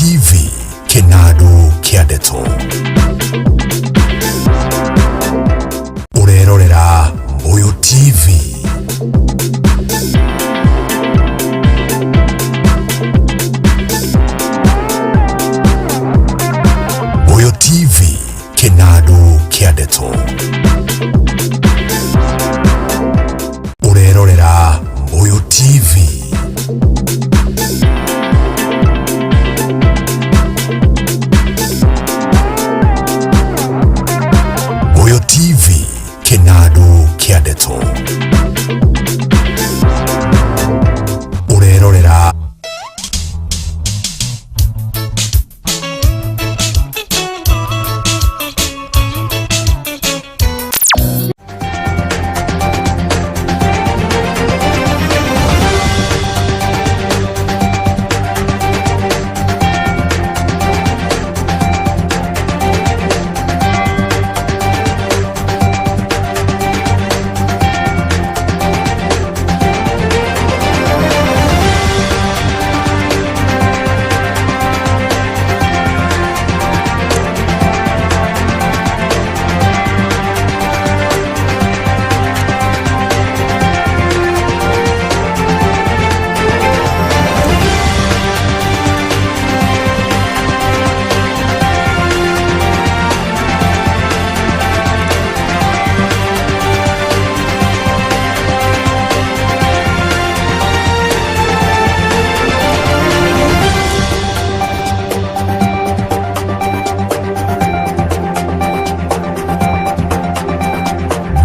TV, kĩnandũ kĩa ndeto. Ũrerorera Mbuyu TV. Mbuyu TV, kĩnandũ kĩa ndeto. Ũrerorera Mbuyu TV. Mbuyu TV, kĩnandũ kĩa ndeto. Ũrerorera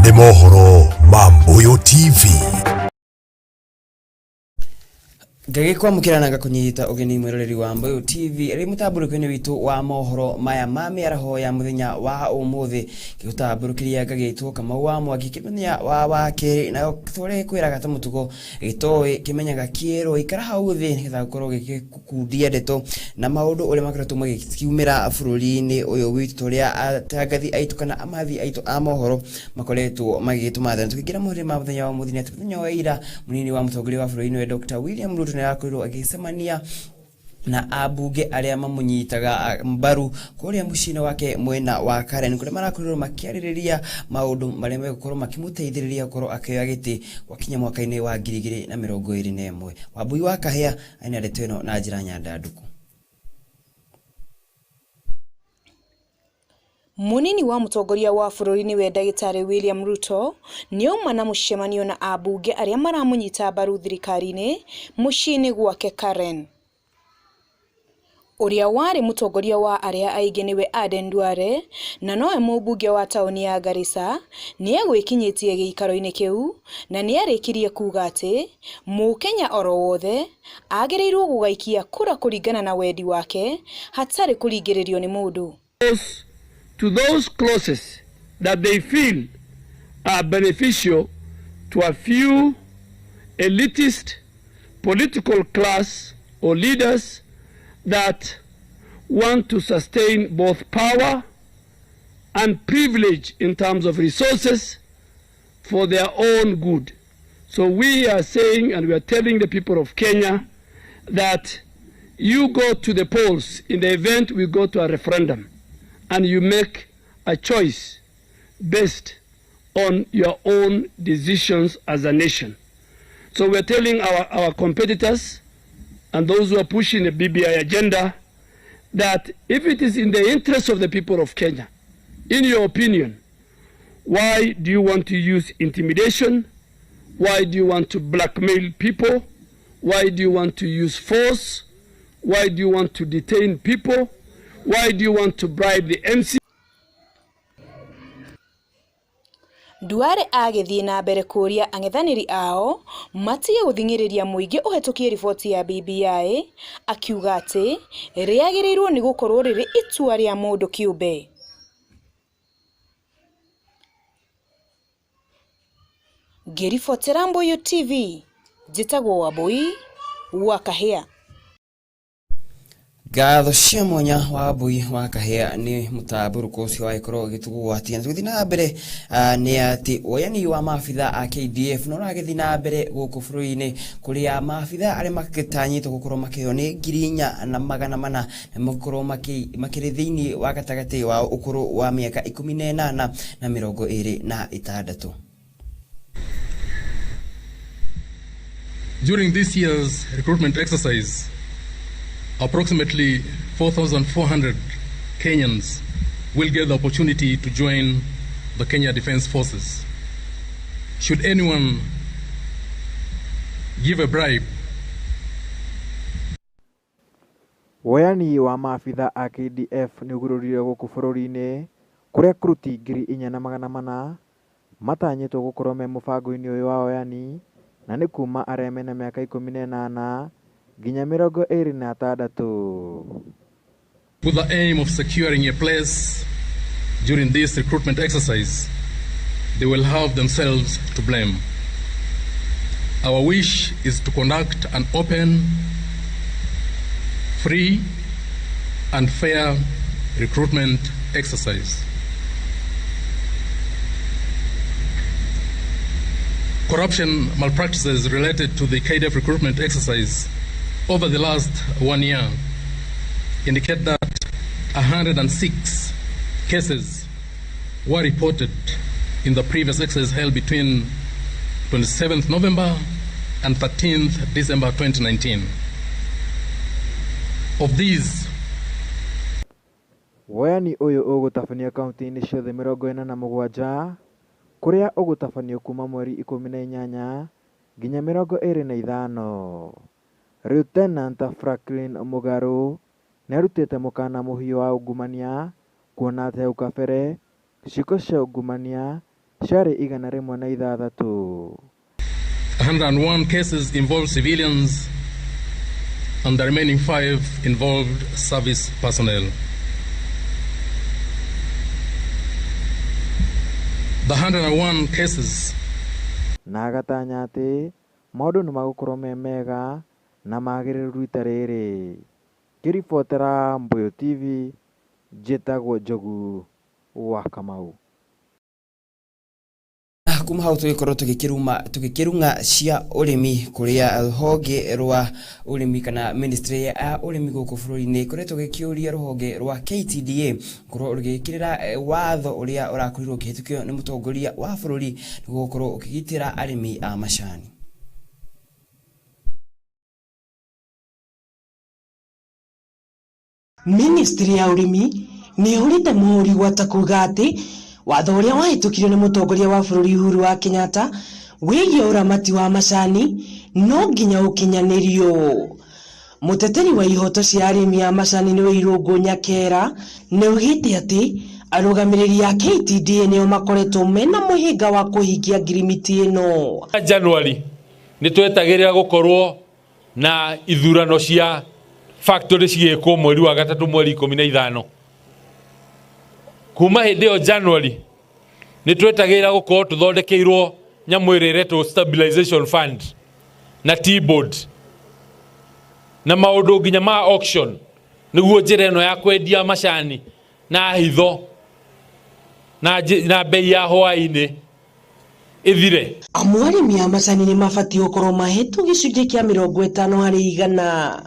Nĩ mohoro ma Mbuyu TV. Ngagĩkwamũkĩra na ngakũnyita ũgeni mwĩroreri wa Mbuyu TV rĩ mũtambũrũko-inĩ witũ wa mohoro maya ma mĩaraho ya mũthenya wa ũmũthĩ. Ngĩgũtambũrũkĩria ngagĩtwo Kamau wa Mwangi kĩmũthenya wa wakerĩ na tũrĩa kwĩraga ta mũtugo gĩtoĩ kĩmenyaga kĩerwo. Ikara hau thĩ nĩgetha gũkorwo gĩgĩkundia ndeto na maũndũ ũrĩa makoretwo magĩkiumĩra bũrũri-inĩ ũyũ witũ tũrĩa atangathi aitũ kana amathi aitũ a mohoro makoretwo magĩgĩtũmatha. Tũkĩingĩra mohoro ma mũthenya wa ũmũthĩ nĩ atĩ mũthenya wa ira mũnini wa mũtongoria wa bũrũri nĩwe Dr. William Ruto nĩ arakorirwo agĩcemania na ambunge arĩa mamũnyitaga mbaru kũrĩa mũciĩ-inĩ wake mwena wa Karen kũrĩa marakorirwo makĩarĩrĩria maũndũ marĩa megũkorwo makĩmũteithĩrĩria gũkorwo akĩoya gĩtĩ gwakinya mwaka-inĩ wa 2021. Wambui wa Kahĩa arĩ na ndeto ĩno na njĩra nyandandũku. Mũnini wa mũtongoria wa bũrũri nĩwe ndagĩtarĩ William Ruto nĩauma na mũcemanio na ambunge arĩa maramũnyita mbaru thirikari-inĩ mũciĩ-inĩ gwake Karen. Ũrĩa warĩ mũtongoria wa arĩa aingĩ nĩwe Aden Duale na nowe mũmbunge wa taũni ya Garissa nĩegwĩkinyĩtie gĩikaro-inĩ kĩu na nĩarĩkirie kuga atĩ mũkenya oro wothe agĩrĩirwo gũgaikia kura kũringana na wendi wake hatarĩ kũringĩrĩrio nĩ mũndũ. To those clauses that they feel are beneficial to a few elitist political class or leaders that want to sustain both power and privilege in terms of resources for their own good. So we are saying and we are telling the people of Kenya that you go to the polls in the event we go to a referendum and you make a choice based on your own decisions as a nation. So we're telling our competitors and those who are pushing the BBI agenda that if it is in the interest of the people of Kenya, in your opinion, why do you want to use intimidation? Why do you want to blackmail people? Why do you want to use force? Why do you want to detain people? Why do you want to bribe the MC? Duale agĩthiĩ na mbere kũũria ang'ethanĩri ao matige gũthing'ĩrĩria mũingĩ ũhetũkie riboti ya BBI akiuga atĩ rĩagĩrĩirwo nĩ gũkorwo rĩrĩ itua rĩa mũndũ kĩũmbe. Ngĩribotera Mbuyu TV, njĩtagwo Wambui wa Kahĩa. Ngatho cia mwanya wa mbui wa kahĩa nĩ mũtambũrũko ũcio wagĩkorwo ũgĩtũgwatia. Na tũgĩthiĩ na mbere nĩ atĩ woyani wa maabitha a KDF no ũragĩthiĩ na mbere gũkũ bũrũri-inĩ, kũrĩa maabitha arĩa magĩtanyĩtwo gũkorwo makĩoywo nĩ 4,400 na makorwo makĩrĩ thĩinĩ wa gatagatĩ wa ũkũrũ wa mĩaka 18 na 26. During this year's recruitment exercise, approximately 4,400 Kenyans will get the opportunity to join the Kenya Defence Forces. Should anyone give a bribe, Woyani wa maabitha a KDF nĩũgurũrire gũkũ bũrũri-inĩ, kũrĩa kuruti 4,400 matanyĩtwo gũkorwo me mũbango-inĩ ũyũ wa woyani, na nĩ kuma arĩa mena mĩaka 18 nginya 26. with the aim of securing a place during this recruitment exercise, they will have themselves to blame. Our wish is to conduct an open, free, and fair recruitment exercise. Corruption malpractices related to the KDF recruitment exercise over the last 1 year indicate that 106 cases were reported in the previous exercise held between 27th November and 13th December 2019. Of these, Woyani ũyũ ũgũtabanio kaunti-inĩ ciothe 47, kũrĩa ũgũtabanio kuma mweri 18 nginya 25. Lieutenant Franklin Mũgarũ nĩarutĩte mũkana mũhiũ wa ungumania, kuona atĩ hau kabere ciĩko cia ungumania ciarĩ 106. 101 cases involved civilians and the remaining 5 involved service personnel. The 101 cases na agatanya atĩ maũndũ nĩmagũkorwo me mega na magĩrĩru rita rĩrĩ. Ngĩribotera Mbuyu TV, njĩtagwo Njogu wa Kamau. Kuma hau tũgĩkorwo tũgĩkĩrung'a cia ũrĩmi, kũrĩa rũhonge rwa ũrĩmi kana ministry ya ũrĩmi gũkũ bũrũri-inĩ ĩkoretwo gĩkĩũria rũhonge rwa KTDA gũkorwo rũgĩkĩrĩra watho ũrĩa ũrakorirwo ũkĩhĩtũkio nĩ mũtongoria wa bũrũri nĩguo gũkorwo ũkĩgitĩra arĩmi a macani. Ministry ya ũrĩmi nĩ ĩhũrĩte mũhũri gwata kuga atĩ watho ũrĩa wahĩtũkirio nĩ mũtongoria wa bũrũri Uhuru wa Kenyatta wĩgiĩ ũramati wa macani no nginya ũkinyanĩrio. Mũteteri wa ihoto cia arĩmi a macani nĩwe Irũngũ Nyakera nĩ augĩte atĩ arũgamĩrĩri a KTDA nĩo makoretwo mena mũhĩnga wa kũhingia ngirimiti ĩno. January nĩ twetagĩrĩra gũkorwo na ithurano cia factory cigĩkwo mweri wa gatatũ mweri 15. Kuma hĩndĩ ĩyo January nĩ twetagĩrĩra gũkorwo tũthondekeirwo nyamũ ĩrĩa ĩretwo stabilization fund na T-board na maũndũ nginya ma auction, nĩguo njĩra ĩno ya kwendia macani na hitho na bei ya hwaĩ-inĩ ĩthire. Amu arĩmi a macani nĩ mabatiĩ gũkorwo mahetwo gĩcunjĩ kĩa 50%.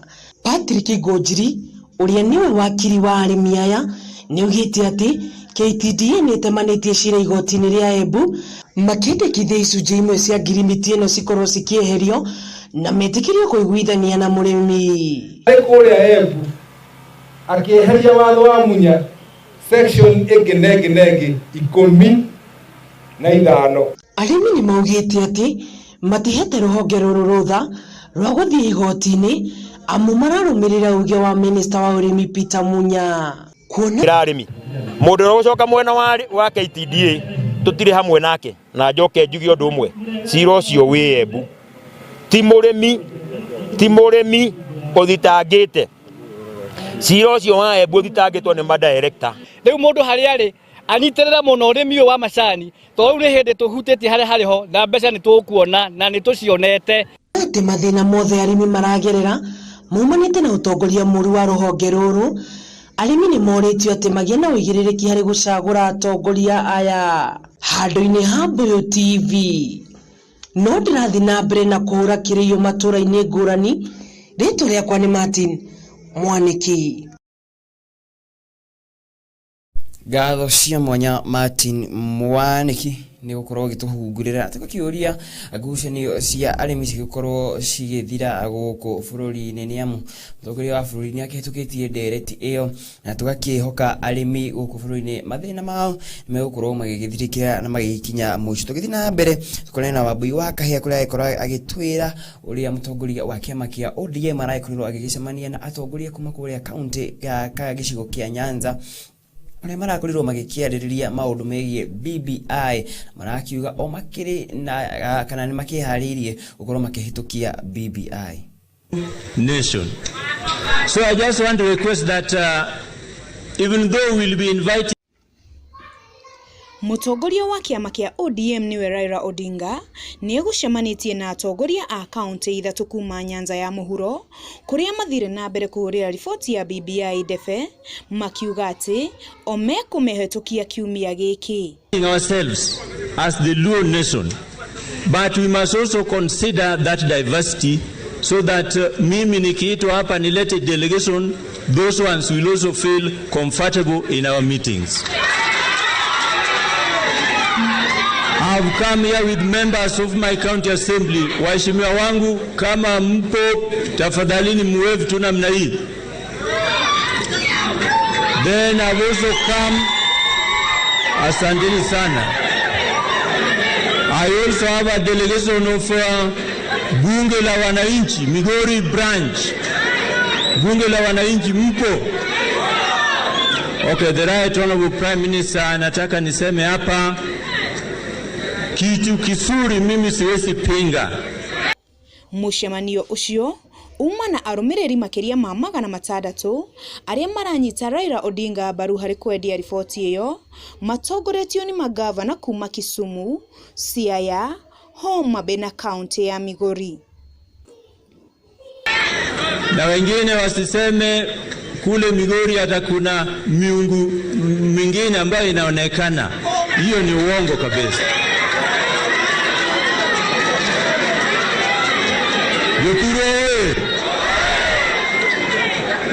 Patrick Ngũnjiri ũrĩa nĩwe wakiri wa arĩmi aya nĩ augĩte atĩ KTDA nĩ ĩtemanĩtie cira igoti-inĩ rĩa Embu makĩendekithia icunjĩ imwe cia ngirimiti ĩno cikorwo cikĩeherio na metĩkĩrio kũiguithania na mũrĩmi. Arĩ kũrĩa Embu akĩeheria watho wa Munya section ĩngĩ na ĩngĩ na ĩngĩ 15. Arĩmi nĩ maugĩte atĩ matihete rũhonge rũrũ rũtha rwa gũthiĩ igoti-inĩ amu mararũmĩrĩra uge wa minista wa ũrĩmi Peter Munya. Kuona arĩmi mũndũ ũrĩa ũgũcoka mwena wa KTDA tũtirĩ hamwe nake, na njoke njuge ũndũ ũmwe, cira ũcio wĩ Embu, ti mũrĩmi ũthitangĩte, cira ũcio wa Embu ũthitangĩtwo nĩ madirector. Rĩu mũndũ harĩa arĩ anyitĩrĩra mũno ũrĩmi ũyũ wa macani, tondũ rĩu nĩ hĩndĩ tũhutĩtie harĩa harĩ ho na mbeca nĩ tũkuona na nĩ tũcionete. Atĩ mathĩna mothe arĩmi maragerera Maumanĩte na ũtongoria mũru wa rũhonge rũrũ, arĩmi nĩ morĩtio atĩ magĩe na ũigĩrĩrĩki harĩ gũcagũra atongoria aya. Handũ-inĩ ha Mbuyu TV no ndĩrathiĩ na mbere na kũhũra kĩrĩiyo matũra-inĩ ngũrani. Rĩtwa rĩakwa nĩ Martin Mwaniki. Ngatho cia mwanya Martin Mwaniki nĩ gũkorwo ũgĩtũhungurĩra tũgakĩũria ngucanio cia arĩmi cigĩkorwo cigĩthira gũkũ bũrũri-inĩ, nĩ amu mũtongoria wa bũrũri nĩ akĩhĩtũkĩtie ndereti ĩyo, na tũgakĩhoka arĩmi gũkũ bũrũri-inĩ mathĩna mao nĩ megũkorwo magĩgĩthirĩkĩra na magĩgĩkinya mũico. Tũgĩthiĩ na mbere tũkorane na Wambui wa Kahĩa kũrĩa agĩkorwo agĩtwĩra ũrĩa mũtongoria wa kĩama kĩa ODM aragĩkorirwo agĩgĩcemania na atongoria kuma kũrĩa kaunti ya gĩcigo kĩa Nyanza, arĩa marakorirwo magĩkĩarĩrĩria maũndũ megiĩ BBI, marakiuga o makĩrĩ na kana nĩ makĩharĩirie gũkorwo makĩhĩtũkia BBI. Nation. So I just want to request that even though we'll be inviting Mũtongoria wa kĩama kĩa ODM nĩwe Raila Odinga nĩ egũcemanĩtie na atongoria a kaunti ithatũ kuma Nyanza ya mũhuro, kũrĩa mathire na mbere kũhũrĩra riboti ya BBI ndebe, makiuga atĩ o mekũmĩhĩtũkia kiumia gĩkĩ. Ourselves as the Luo nation, but we must also consider that diversity so that mimi nikiitwa hapa nilete delegation, those ones will also feel comfortable in our meetings. I've come here with members of my county assembly. Waheshimiwa wangu, kama mpo, tafadhalini muwave tu namna hii. Then I've also come, asanteni sana. I also have a delegation of Bunge la Wananchi, Migori branch. Bunge la Wananchi mpo? Okay, the Right Honorable Prime Minister, nataka niseme hapa kitu kizuri mimi siwezi pinga. Mũcemanio ũcio uma na arũmĩrĩri makĩria ma 600 arĩa maranyita Raila Odinga mbaru harĩ kwendia riboti ĩyo, matongoretio nĩ magavana kuma Kisumu, Siaya, Homa Bay na kaunti ya Migori. Na wengine wasiseme kule Migori hata kuna miungu mingine ambayo inaonekana. Hiyo ni uongo kabisa. Jothurwa,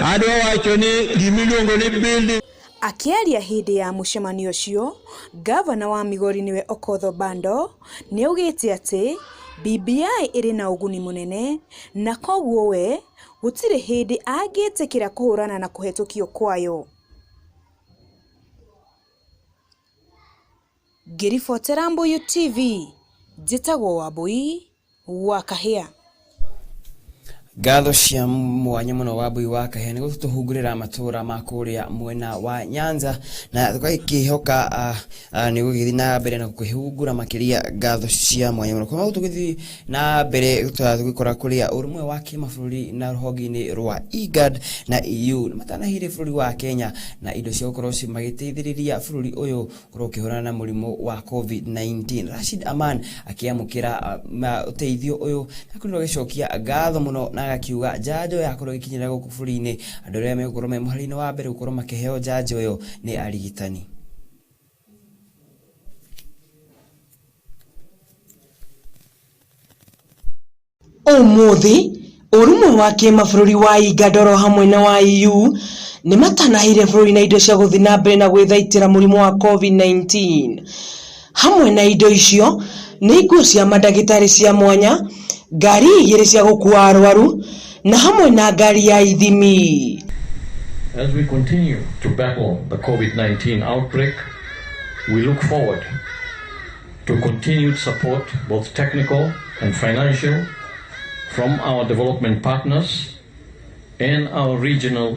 adwa wacho ni gimiluongo ni building. Akĩaria hĩndĩ ya mũcemanio ũcio, gavana wa Migori nĩwe Okoth Obado nĩ augĩte atĩ BBI ĩrĩ na ũguni mũnene na koguo we gũtirĩ hĩndĩ angĩtĩkĩra kũhũrana na kũhetũkio kwayo. Ngĩribotera Mbuyu TV, njĩtagwo Wambui wa Kahĩa. Ngatho cia mwanya mũno Wambui wa Kahĩa nĩ gũtũhungurĩra matũra ma kũrĩa mwena wa Nyanza, na tũgakĩhoka nĩ gũgĩthiĩ na mbere na gũkĩhungura makĩria. Ngatho cia mwanya mũno kuma tũgĩthiĩ na mbere tũgĩkora kũrĩa ũrũmwe wa kĩmabũrũri na rũhonge-inĩ rwa IGAD na EU nĩ matanahire bũrũri wa Kenya na indo cia gũkorwo magĩteithĩrĩria bũrũri ũyũ gũkorwo ũkĩhũrana na mũrimũ wa COVID-19. Rashid Aman akĩamũkĩra ũteithio ũyũ akorirwo agĩcokia ngatho mũno na agakiuga njanjo yakorwo ĩgĩkinyĩra gũkũ bũrũri-inĩ, andũ arĩa megũkorwo me mũhari-inĩ wa mbere gũkorwo makĩheo njanjo ĩyo nĩ arigitani. Ũmũthĩ ũrũmwe wa kĩmabũrũri wa IGAD oro hamwe na wa EU nĩ matanahire bũrũri na indo cia gũthiĩ na mbere na gwĩthaitĩra mũrimũ wa COVID-19. Hamwe na indo icio nĩ nguo cia mandagĩtarĩ cia mwanya, ngari igĩrĩ cia gũkua arwaru na hamwe na ngari ya ithimi. As we continue to battle the COVID-19 outbreak, we look forward to continued support, both technical and financial, from our development partners and our regional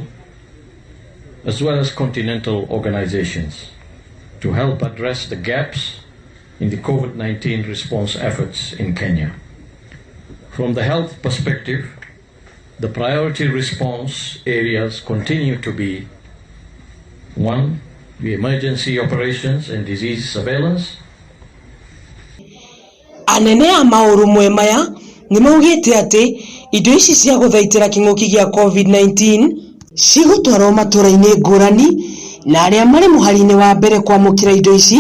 as well as continental organizations to help address the gaps in the COVID-19 response efforts in Kenya. From the health perspective, the priority response areas continue to be 1, the emergency operations and disease surveillance. Anene a maũrũmwe maya Nĩ maugĩte atĩ indo ici cia gũthaitĩra kĩng'ũki gĩa COVID-19 cigũtwarwo matũra-inĩ ngũrani, na arĩa marĩ mũhari-inĩ wa mbere kwamũkĩra indo ici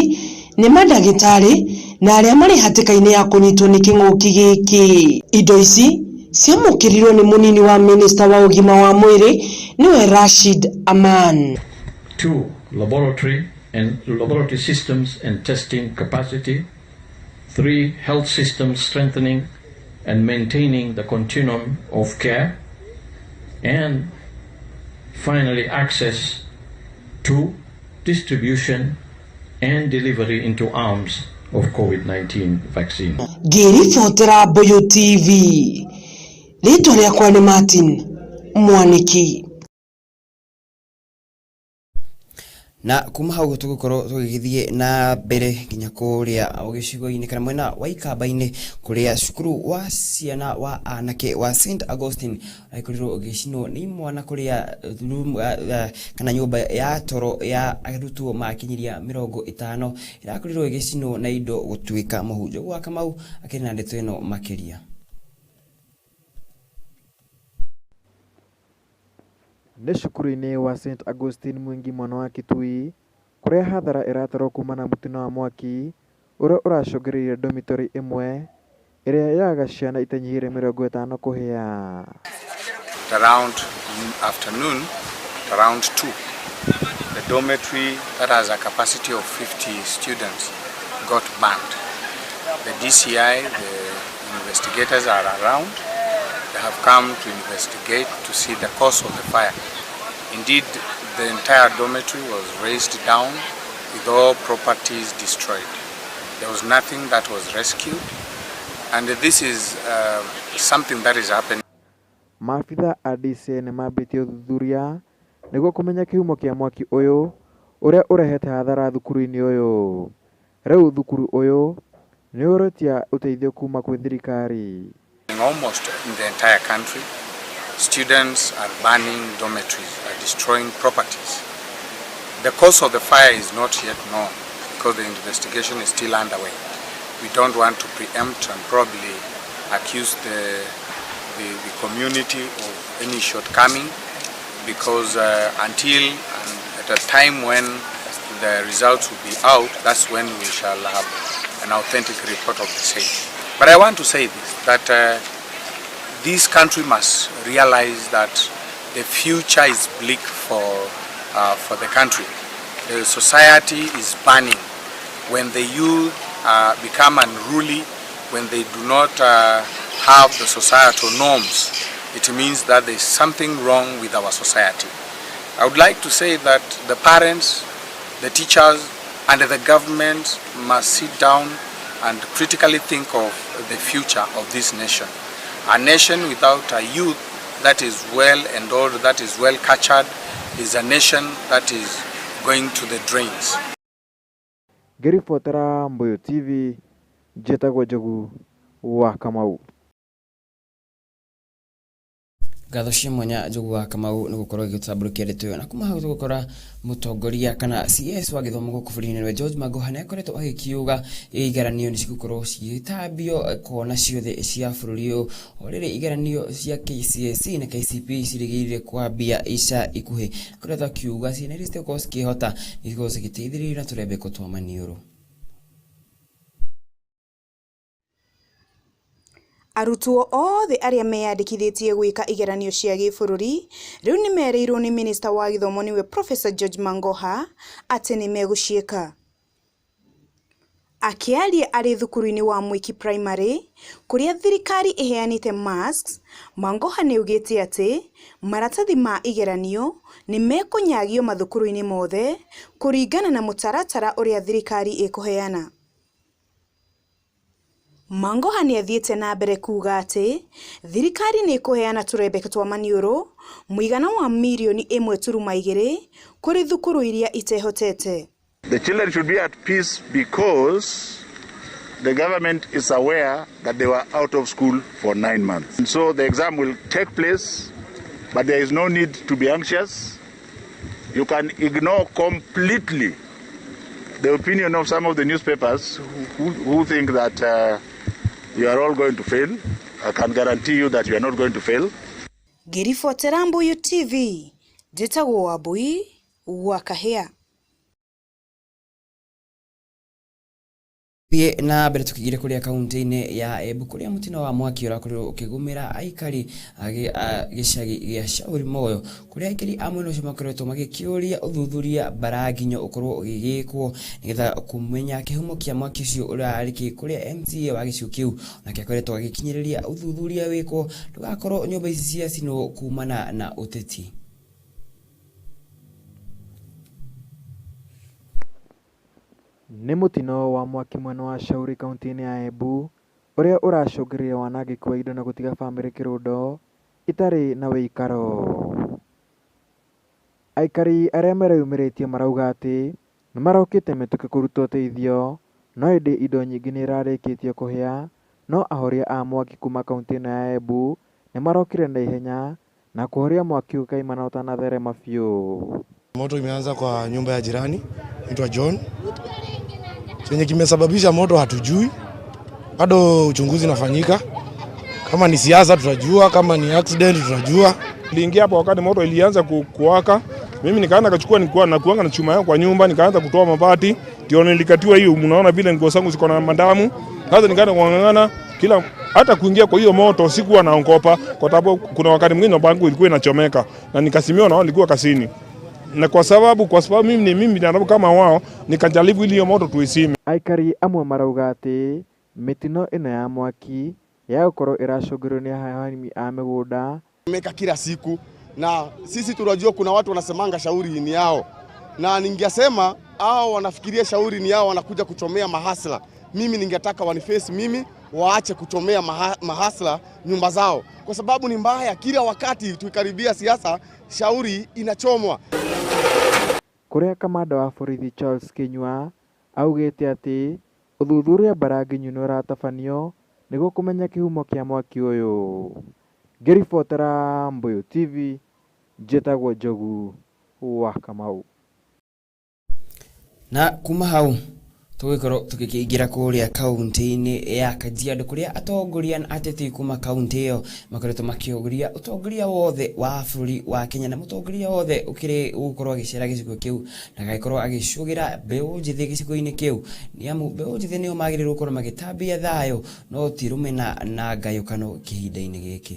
nĩ mandagĩtarĩ na arĩa marĩ hatĩka-inĩ ya kũnyitwo nĩ kĩng'ũki gĩkĩ. Indo ici ciamũkĩrirwo nĩ mũnini wa minista wa ũgima wa mwĩrĩ nĩwe Rashid Aman. 2, laboratory systems and testing capacity. 3, health systems strengthening and maintaining the continuum of care. And finally, access to distribution and delivery into arms of COVID-19 vaccine. Ngĩribotera Mbuyu TV, rĩtwa rĩakwa nĩ Martin Mwaniki. Na kuma hau tugukorwo tugigithie na mbere nginya kuria gicigo-inĩ kana mwena wa Ikamba-inĩ kuria cukuru wa ciana wa anake wa St Augustine aikorirwo ũgĩcinwo nĩ imwana kuria kana nyũmba ya toro ya arutwo makinyiria 50 irakorirwo ĩgĩcinwo na indo gũtuĩka mũhu. Njogu wa Kamau akĩrĩ na ndeto ĩno makĩria. Nĩ cukuru-inĩ wa St Augustine Mwingi mwena wa Kitui kũrĩa hathara ĩratarwo kumana na mũtino wa mwaki ũrĩa ũracũngĩrĩirie dormitory ĩmwe ĩrĩa yaga ciana itanyihĩire 50 kũhĩa. Around afternoon, around 2, the dormitory that has a capacity of 50 students got burned. The DCI, the investigators are around. They have come to investigate to see the cause of the fire. Indeed, the entire dormitory was razed down with all properties destroyed. There was nothing that was rescued, and this is something that is happening. Maabitha a DCI nĩ mambĩtie ũthuthuria nĩguo kũmenya kĩhumo kĩa mwaki ũyũ ũrĩa ũrehete hathara thukuru-inĩ ũyũ. Rĩu thukuru ũyũ nĩ ũretia ũteithio kuma kwĩ thirikari. Almost in the entire country, students are burning dormitories, are destroying properties. The cause of the fire is not yet known because the investigation is still underway. We don't want to preempt and probably accuse the community of any shortcoming, because until and at a time when the results will be out, that's when we shall have an authentic report of the same. But I want to say this, that this country must realize that the future is bleak for the country. The society is burning. When the youth become unruly, when they do not have the societal norms, it means that there is something wrong with our society. I would like to say that the parents, the teachers, and the government must sit down and critically think of the future of this nation. A nation without a youth that is well endowed, that is well cultured, is a nation that is going to the drains. Ngĩribotera Mbuyu TV, njĩtagwo Njogu wa Kamau. Ngatho cia mwanya Njogu wa Kamau nĩ gũkorwo agĩtambũrũkia ndeto ĩyo. Na kuma hau tũgũkora mũtongoria kana CS wa gĩthomo gũkũ bũrũri-inĩ nĩwe George Magoha nĩ akoretwo agĩkiuga igeranio nĩ cigũkorwo cigĩtambio kona ciothe cia bũrũri ũyũ. O rĩrĩ igeranio cia KCSE na KCPE cirĩgĩrĩire kwambia ica ikuhĩ. Akoretwo akiuga ciana iria citigũkorwo cikĩhota nĩ cigũkorwo cigĩteithĩrĩrio na tũrembeko twa maniũrũ. Arutwo othe arĩa meyandĩkithĩtie gwĩka igeranio cia gĩbũrũri rĩu nĩmerĩirwo nĩ minista wa gĩthomo nĩwe Professor George Magoha atĩ nĩmegũciĩka. Akĩaria arĩ thukuru-inĩ wa Mwiki Primary kũrĩa thirikari ĩheanĩte masks, Magoha nĩaugĩte atĩ maratathi ma igeranio nĩmekũnyagio mathukuru-inĩ mothe kũringana na mũtaratara ũrĩa thirikari ĩkũheana. Magoha nĩathiĩte na mbere kuuga atĩ thirikari nĩĩkũheana tũrembeko twa maniũrũ mũigana wa mirioni 1.2 kũrĩ thukuru iria itehotete. The children should be at peace because the government is aware that they were out of school for 9 months. And so the exam will take place, but there is no need to be anxious. You can ignore completely the opinion of some of the newspapers who think that you are all going to fail. I can guarantee you that you are not going to fail. Ngĩribotera Mbuyu TV, njĩtagwo Wambui wa Kahĩa. Thiĩ na mbere tũkĩingĩra kũrĩa kaunti-inĩ ya Embu kũrĩa mũtino wa mwaki ũrakorirwo ũkĩgũmĩra aikari a gĩcagi gĩa Shauri Moyo kũrĩa aikari a mwena ũcio makoretwo magĩkĩũria ũthuthuria mbaranginyo ũkorwo ũgĩgĩkwo nĩgetha kũmenya kĩhumo kĩa mwaki ũcio ũrarĩ kĩ kũrĩa MCA wa gĩcigo kĩu nake akoretwo agĩkinyĩrĩria ũthuthuria wĩkwo ndũgakorwo nyũmba ici ciacinwo kumana na ũteti. Nĩ mũtino wa mwaki mwena wa Shauri kaunti-inĩ ya Embu ũrĩa ũracũngĩrĩria wanangĩki wa indo na gũtiga bamĩrĩ kĩrũndo itarĩ na wĩikaro. Aikari arĩa mereyumĩrĩtie marauga atĩ nĩ marokĩte mĩtũkĩ kũruta ũteithio no ĩndĩ indo nyingĩ nĩ irarĩkĩtie kũhĩa no ahoria a mwaki kuma kaunti ĩno ya Embu nĩ marokire na ihenya na kũhoria mwaki ũyũ kaimana ũtanatherema biũ. Moto imeanza kwa nyumba ya jirani inaitwa John. Chenye kimesababisha moto hatujui, bado uchunguzi unafanyika. Kama ni siasa tutajua, kama ni accident tutajua. Niliingia hapo wakati moto ilianza kuwaka, mimi nikaanza kuchukua nilikuwa na kuanga na chuma yangu kwa nyumba, nikaanza kutoa mabati, ndio nilikatiwa hiyo. Mnaona vile nguo zangu ziko na madamu. Sasa nikaanza kung'ang'ana kila hata kuingia kwa hiyo moto sikuwa naogopa, kwa sababu kuna wakati mwingine nyumba yangu ilikuwa inachomeka na nikasimamiwa na wao nilikuwa kasini. Na kwa sababu mimi ni mimi binadamu kama wao, nikajaribu ili hiyo moto tuisime. Aikari amwe marauga atĩ mĩtino ĩno ya mwaki ya gũkorwo ĩracũngĩrĩrio nĩ arĩmi a mĩgũnda meka kila siku, na sisi tunajua kuna watu wanasemanga shauri ni yao, na ningesema hao wanafikiria shauri ni yao, wanakuja kuchomea mahasla. Mimi ningetaka waniface mimi, waache kuchomea mahasla nyumba zao, kwa sababu ni mbaya. Kila wakati tukikaribia siasa shauri inachomwa. Kũrĩa kamanda wa borithi Charles Kinyua augĩte atĩ ũthuthuria mbaranginyo nĩ ũratabanio nĩguo kũmenya kĩhumo kĩa mwaki ũyũ. Ngĩribotera Mbuyu TV, njĩtagwo Njogu wa Kamau. Na kuma hau tũgĩkorwo tũgĩkĩingĩra kũrĩa kaunti-inĩ ya Kajiado kũrĩa atongoria na ateti kuma kaunti ĩyo makoretwo makĩũria ũtongoria wothe wa bũrũri wa Kenya na mũtongoria wothe ũkĩrĩ gũkorwo agĩcera gĩcigo kĩu na agagĩkorwo agĩcũgĩra mbeũ njĩthĩ gĩcigo-inĩ kĩu, nĩ amu mbeũ njĩthĩ nĩo magĩrĩirwo gũkorwo magĩtambia thayũ no ti rũmena na ngayũkano kĩhinda-inĩ gĩkĩ.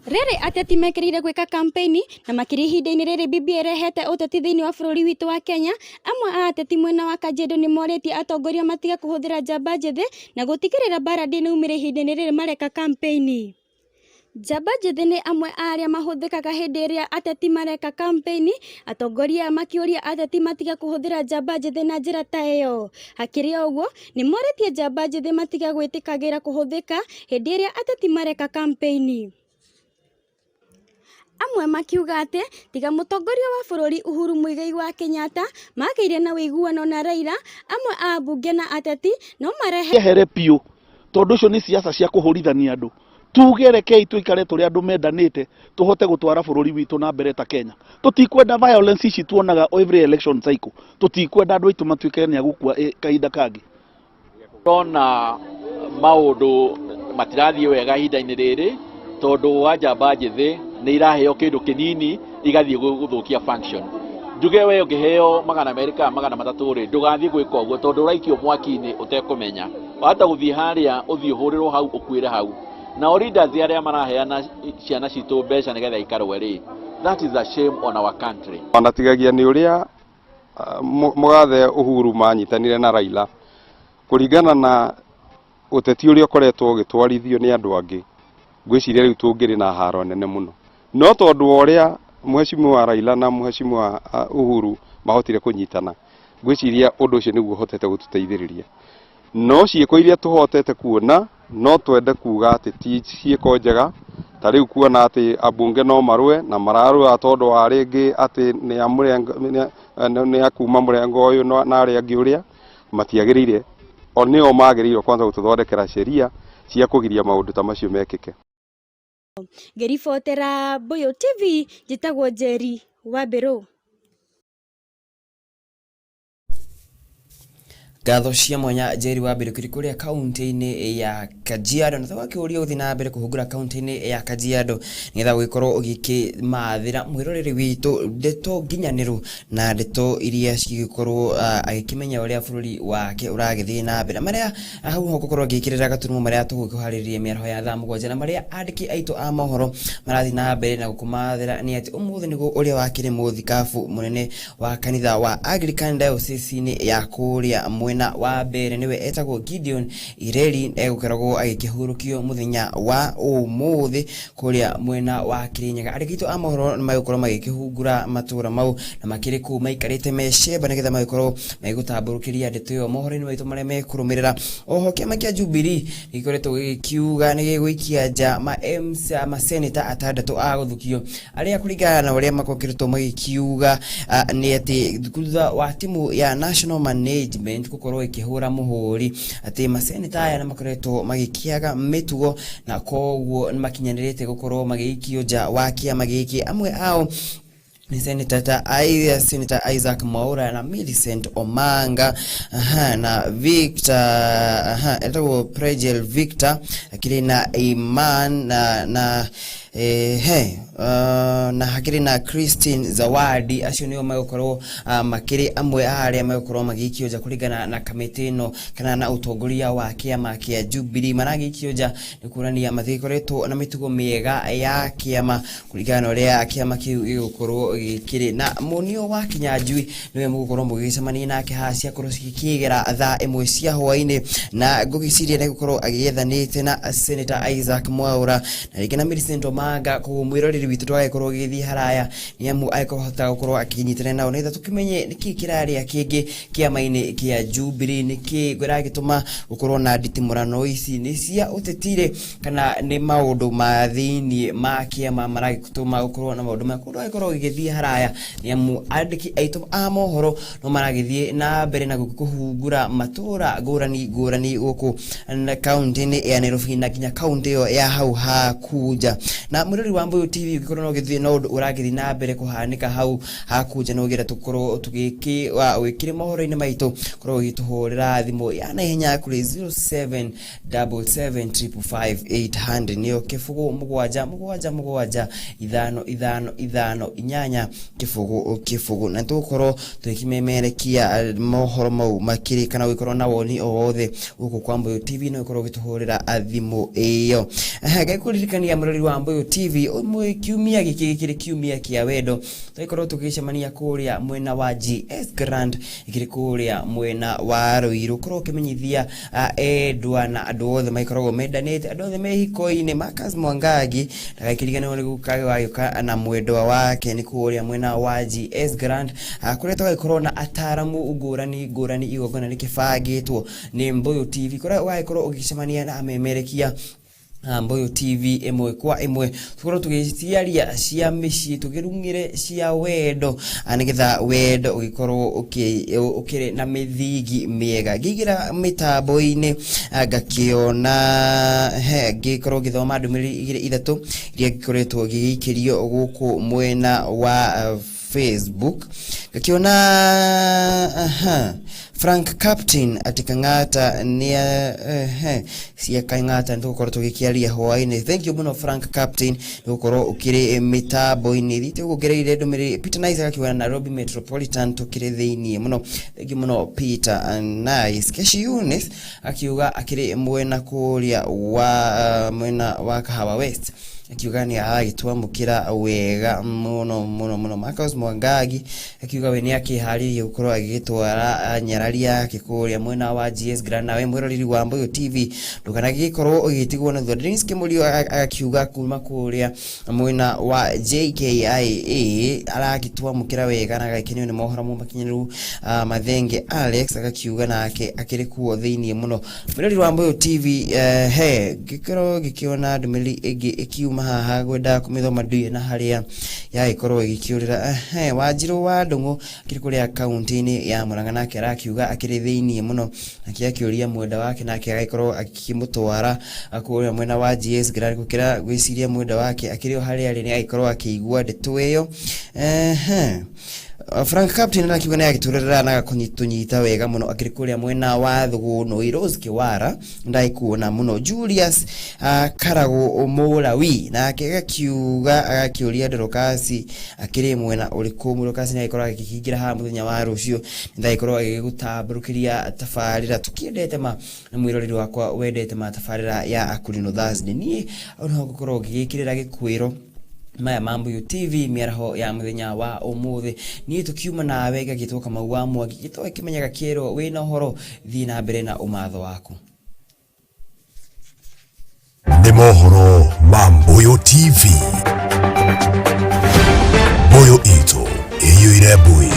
Rĩrĩ ateti mekĩrĩire gwĩka kampeni na makĩria ihinda-inĩ rĩrĩ BBI ĩrehete ũteti thĩinĩ wa bũrũri witũ wa Kenya. Amwe a ateti mwena wa Kajiado nĩ morĩtie atongoria matige kũhũthĩra njamba njĩthĩ na gũtigĩrĩra mbara ndĩnaumĩra ihinda-inĩ rĩrĩ mareka kampeni. Njamba njĩthĩ nĩ amwe a arĩa mahũthĩkaga hĩndĩ ĩrĩa ateti mareka kampeni, atongoria makĩũria ateti matige kũhũthĩra njamba njĩthĩ na njĩra ta ĩyo. Hakĩrĩ ũguo, nĩ morĩtie njamba njĩthĩ matige gwĩtĩkagĩra kũhũthĩka hĩndĩ ĩrĩa ateti mareka kampeni. Amwe makiuga atĩ tiga mũtongoria wa bũrũri Uhuru Muigai wa Kenyatta magĩire na ũiguano na Raila, amwe a mbunge na ateti no marehe ehere biũ, tondũ ũcio nĩ siasa cia kũhũrithania andũ. Tuge rekei tuikare tũrĩ andũ mendanĩte, tũhote gũtwara bũrũri witũ na mbere ta Kenya. Tũtikwenda violence ici tuonaga every election cycle, tũtikwenda andũ aitũ matuĩke nĩ agũkua kahinda kangĩ. Ndona maũndũ matirathiĩ wega ihinda-inĩ rĩrĩ tondũ wa njamba njĩthĩ nĩ iraheo kĩndũ kĩnini igathiĩ gũthũkia function. Njuge we ũngĩheo 200 kana 300 rĩ, ndũgathiĩ gwĩka ũguo tondũ ũraikio mwaki-inĩ ũtekũmenya. Wahota gũthiĩ harĩa ũthiĩ ũhũrĩrwo hau ũkuĩre hau. Nao leaders arĩa maraheana ciana citũ mbeca nĩgetha ikarũe rĩ, that is a shame on our country. Onatigagia nĩ ũrĩa mũgathe Uhuru manyitanire na Raila kũringana na ũteti ũrĩa ũkoretwo ũgĩtwarithio nĩ andũ angĩ, ngwĩciria rĩu tũngĩrĩ na haro nene mũno. No tondũ wa ũrĩa mheshimiwa Raila na mheshimiwa Uhuru mahotire kũnyitana, ngwĩciria ũndũ ũcio nĩguo ũhotete gũtũteithĩrĩria. No ciĩko iria tũhotete kuona no twende kuga atĩ ti ciĩko njega, ta rĩu kuona atĩ ambunge no marũe na mararũa tondũ wa rĩngĩ atĩ nĩ a kuma mũrengo ũyũ na arĩa angĩ ũrĩa matiagĩrĩire. O nĩo magĩrĩirwo kwanza gũtũthondekera sheria cia kũgiria maũndũ ta macio mekĩke. Ngĩribotera Mbuyu TV, njĩtagwo Njeri wa Mbĩrũ. Ngatho cia mwanya Njeri wa Mbirũkĩri kũrĩa kaunti-inĩ ya Kajiado na tũgakĩũria gũthiĩ na mbere kũhungura kaunti-inĩ ya Kajiado nĩgetha gũgĩkorwo ũgĩkĩmathĩra mwĩroreri witũ ndeto nginyanĩru na ndeto iria cigĩkorwo agĩkĩmenya ũrĩa bũrũri wake ũragĩthiĩ na mbere marĩa hau ho gũkorwo ngĩkĩrĩra gaturumo marĩa tũgũkĩharĩrĩria mĩaraho ya thaa 7 na marĩa andĩki aitũ a mohoro marathiĩ na mbere na gũkũmathĩra nĩ atĩ ũmũthĩ nĩguo ũrĩa wakĩrĩ mũthikabu mũnene wa kanitha wa Anglican Diocese-inĩ ya kũrĩa mwena wa mbere nĩwe etagwo Gideon Ireri egũkoragwo agĩkĩhurũkio mũthenya wa ũmũthĩ kũrĩa mwena wa Kirinyaga. Andĩki aitũ a mohoro nĩ magũkorwo magĩkĩhungura matũra mau na makĩrĩ kũu maikarĩte mecemba nĩgetha magĩkorwo magĩgũtambũrũkĩria ndeto ĩyo mohoro-inĩ maitũ marĩa mekũrũmĩrĩra. Oho kĩama kĩa Jubilee nĩgĩkoretwo gĩkiuga nĩgĩgũikia nja ma MC ma seneta 6 a gũthukio arĩa kũringana na ũrĩa makoretwo magĩkiuga nĩ atĩ thutha wa timu ya National Management gũkorwo ĩkĩhũra mũhũri atĩ maseneta aya nĩ makoretwo magĩkĩaga mĩtugo na koguo nĩ makinyanĩrĩte gũkorwo magĩikio nja wa kĩama gĩkĩ. Amwe ao ni Senator ta Senator Isaac Mwaura na Millicent Omanga, aha, na Victor, aha, etagwo Pregel Victor akiri na Iman na na hakiri na Christine Zawadi. Acio nio magũkorwo makĩrĩ amwe a arĩa magũkorwo magĩikio nja kũringana na kamĩtĩ ĩno kana na ũtongoria wa kĩama kĩa Jubilee. Maragĩikio nja nĩ kuonania matigĩkoretwo na mĩtugo mĩega ya kĩama kũringana na ũrĩa kĩama kĩu gĩgũkorwo gĩkĩrĩ. Na Mũnio wa Kinyanjui nĩwe mũgũkorwo mũgĩcemania nake haha ciakorwo cigĩkĩgera thaa 1 cia hwaĩ-inĩ, na ngũgĩciria nĩ gũkorwo agĩethanĩte na Senator Isaac Mwaura na rĩngĩ na Millicent Omanga. Koguo mwĩroreri witũ twagĩkorwo gĩgĩthiĩ haraya nĩ amu agĩkũhota gũkorwo akĩnyitanĩra nao nĩgetha tũkĩmenye nĩkĩ kĩrarĩa kĩngĩ kĩama-inĩ kĩa Jubilee, nĩkĩ kĩragĩtũma gũkorwo na nditimũrano ici, nĩ cia ũteti-rĩ kana nĩ maũndũ ma thĩiniĩ ma kĩama maragĩtũma gũkorwo na maũndũ maya. Koguo ndũgagĩkorwo ũgĩgĩthiĩ haraya nĩ amu andĩki aitũ a mohoro no maragĩthiĩ na mbere na kũhungura matũra ngũrani ngũrani gũkũ kaunti-inĩ ya Nairobi na nginya kaunti ĩyo ya hau hakunja. Na mwĩrori wa Mbuyu TV ũngĩkorwo no ũgĩthiĩ na ũndũ ũragĩthiĩ na mbere kũhanĩka hau hakunja no ũgĩra tũkorwo ũgĩkĩrĩ mohoro-inĩ maitũ, korwo ũgĩtũhũrĩra thimũ ya naihenya kũrĩ 07 77 555 800 nĩyo 0 7 7 7 5 5 5 8 0 0, na tũgũkorwo tũgĩkĩmemerekia mohoro mau makĩrĩ kana ũgĩkorwo na woni o wothe gũkũ kwa Mbuyu TV no ũkorwo ũgĩtũhũrĩra thimũ ĩyo. Ngakũririkania mũrori wa Mbuyu TV kiumia gĩkĩ gĩkĩrĩ kiumia kĩa wendo, tũgĩkorwo tũgĩcemania kũrĩa mwena wa GS Grand ĩkĩrĩ kũrĩa mwena wa Ruiru, korwo ũkĩmenyithia endwa na andũ othe magĩkoragwo mendanĩte, andũ othe me hiko-inĩ. Marcus Mwangangi ndagakĩriganĩrwo nĩ gũka na mwendwa wake nĩ kũrĩa mwena wa GS Grand, kũrĩa tũgagĩkorwo na ataramu ngũrani ngũrani, igongona rĩkĩbangĩtwo nĩ Mbuyu TV kũrĩa ũgagĩkorwo ũgĩcemania na amemerekia Mbuyu TV ĩmwe kwa ĩmwe, tũkorwo tũgĩciaria cia mĩciĩ, tũkĩrung'ĩre cia wendo nĩgetha wendo ũgĩkorwo ũkĩrĩ na mĩthingi mĩega. Ngĩingĩra mĩtambo-inĩ ngakĩona ngĩkorwo ngĩthoma ndũmĩrĩri 2 3 iria ngĩkoretwo ngĩgĩikĩrio gũkũ mwena wa Facebook. Ngakĩona Frank Captain ati Kang'ata nĩ cia Kang'ata nĩ tũgũkorwo tũgĩkĩaria hwaĩ-inĩ. Thank you mũno Frank Captain nĩ gũkorwo ũkĩrĩ mĩtambo-inĩ. Thiĩte ũguo ngereire ndũmĩrĩri. Peter Nice agakiuga Nairobi Metropolitan tũkĩrĩ thĩiniĩ mũno. Thank you mũno Peter Nice. Keshi Eunice akiuga akĩrĩ mwena kũrĩa wa mwena wa Kahawa West, akiuga nĩ aragĩtwamũkĩra wega mũno mũno mũno. Marcus Mwangangi akiuga we nĩ akĩharĩirie gũkorwo agĩgĩtwara nyarari yake kũrĩa mwena wa GS Grand. Nawe mwĩroreri wa Mbuyu TV ndũkanagĩkorwo ũgĩtigwo na thutha. Dennis Kĩmũrio agakiuga kuma kũrĩa mwena wa JKIA aragĩtwamũkĩra wega na agagĩkenio nĩ mohoro mau makinyanĩru. Mathenge Alex agakiuga nake akĩrĩ kuo thĩiniĩ mũno. Mwĩroreri wa Mbuyu TV, he ngĩkorwo ngĩkĩona ndũmĩrĩri ĩngĩ ĩkiuma haha ngwenda kũmĩthoma nduye na harĩa yagĩkorwo ĩgĩkĩũrĩra. Wanjirũ wa Ndũng'ũ akĩrĩ kũrĩa kaunti-inĩ ya Murang'a nake arakiuga akĩrĩ thĩiniĩ mũno, nake akĩũria mwenda wake nake agagĩkorwo akĩmũtwara kũrĩa mwena wa GS Grand gũkĩra gwĩciria mwenda wake akĩrĩ o harĩa arĩ nĩ agĩkorwo akĩigua ndeto ĩyo. Frank Captain arakiuga nĩ agĩtũrerera na agakũnyitũnyita wega mũno akĩrĩ kũrĩa mwena wa Thũgũnũi. Rose Kĩwara ndaikuona mũno. Julius Karagũ Mũlawi nake agakiuga agakĩũria Dorokasi akĩrĩ mwena ũrĩkũ. Dorokasi nĩ agĩkorwo agĩkĩingĩra haha mũthenya wa rũciũ, nĩ ndagĩkorwo agĩgũtambũrũkĩria tabarĩra tũkĩendete ma na mwĩroreri wakwa wendete ma tabarĩra ya Akurino Thursday. Niĩ no ngũkorwo ngĩgĩkĩrĩra gĩkwĩro maya ma Mbuyu TV mĩaraho ya mũthenya wa ũmũthĩ. Niĩ tũkiuma nawe ngagĩtwo Kamau wa Mwangi, gĩtoe kĩmenyaga kĩerwo wĩna ũhoro, thiĩ na mbere na ũmatho waku. Nĩ mohoro ma Mbuyu TV. Mbuyu itũ ĩiyũire mbui.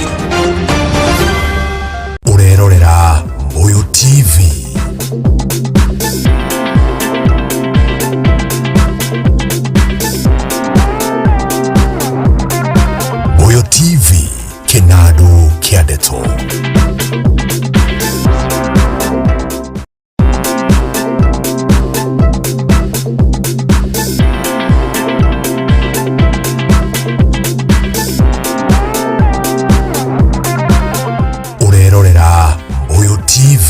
Ũrerorera Mbuyu TV. Mbuyu TV, kĩnandũ kĩa ndeto. Ũrerorera Mbuyu TV.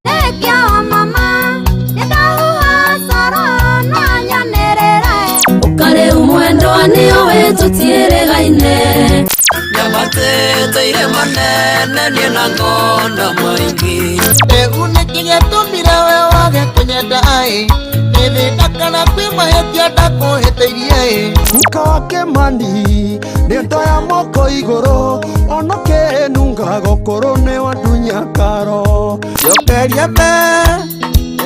Thengio mama, nĩndahuha coro no nyanĩrĩre. Ũkarĩu mwendwa nĩũĩ tũtiĩrĩgaine. Nyamatĩte irĩma nene niĩ na ng'onda maingĩ. Rĩu nĩkĩ gĩatũmire we wage kũnyenda ĩ? Nĩ thĩna kana kwĩ mahĩtia ndakũhĩtĩirie ĩ? Guka wa Kĩmani nĩ ndoya moko igũrũ ona kĩnunga gũkũrũ nĩ wandunya karo. Njokeria mbe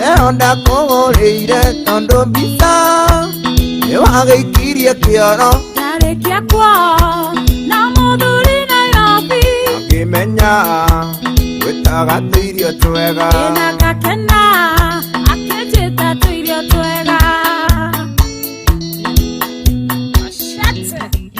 ĩyo ndakũhũrĩire tondũ mbica nĩwagĩikirie kĩoro. Ndarĩkia kwao na mũthuri Nairobi. Ngĩmenya gwĩtaga tũirio twega. Ĩna ngakena.